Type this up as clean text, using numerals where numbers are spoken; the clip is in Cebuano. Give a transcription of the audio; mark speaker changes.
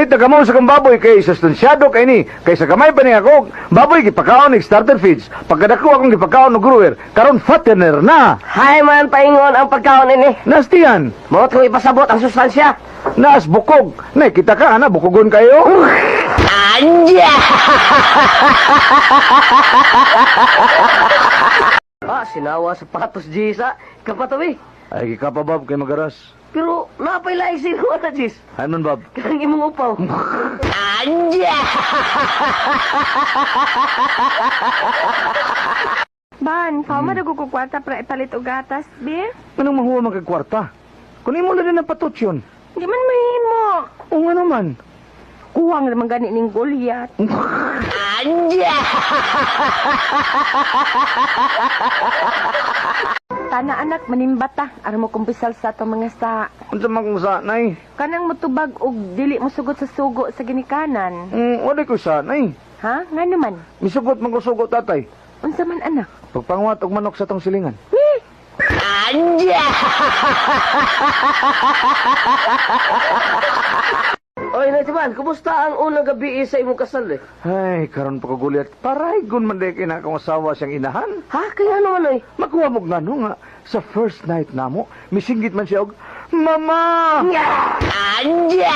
Speaker 1: Nagpalit na kamo sa kong baboy kay sustansyado kay ni. Kay sa gamay pa ni ako, baboy gipakaon og starter feeds. Pagkadako akong gipakaon og grower, karon fattener na.
Speaker 2: Hay man paingon ang pagkaon ini.
Speaker 1: Nastiyan,
Speaker 2: Mao ko ipasabot ang sustansya.
Speaker 1: Naas bukog. Nay, kita ka ana, bukogon kayo.
Speaker 2: Anja! Ah, sinawa sa patos, Jis, ah. Kapatawi.
Speaker 1: Ay, gikapa, Bob, kay magaras.
Speaker 2: Pero napay laing sinuwa na, Jis.
Speaker 1: Ay man, Bob.
Speaker 2: Kanang imong upaw. Anja!
Speaker 3: Ban, kao hmm. Ko kwarta para ipalit og gatas, be.
Speaker 1: Anong mahuwa magkakwarta? Kung imo na din ang patot yun.
Speaker 3: Di man mahimo.
Speaker 1: O nga naman.
Speaker 3: Kuwang naman gani ning Goliath.
Speaker 2: Anja!
Speaker 3: Tana anak, manimbata. Aron mo kumpisal sa atong mga sa.
Speaker 1: Unsa man kung sa, nay?
Speaker 3: Kanang motubag og dili mo sugot sa sugo sa ginikanan.
Speaker 1: Wala ko sa, nay.
Speaker 3: Ha? Nga naman.
Speaker 1: Misugot man ko sugo, tatay.
Speaker 3: Unsa man anak?
Speaker 1: Pagpanguhat og manok sa tong silingan.
Speaker 2: Anja! Oy, Natiman, kumusta ang unang gabi sa imong kasal eh?
Speaker 1: Ay, karon pa ko gulyat. Paraygon man di kina akong asawa siyang inahan.
Speaker 2: Ha? Kaya naman oy.
Speaker 1: Makuha mo ngano nga sa first night namo, misinggit man siya og Mama!
Speaker 2: Anja!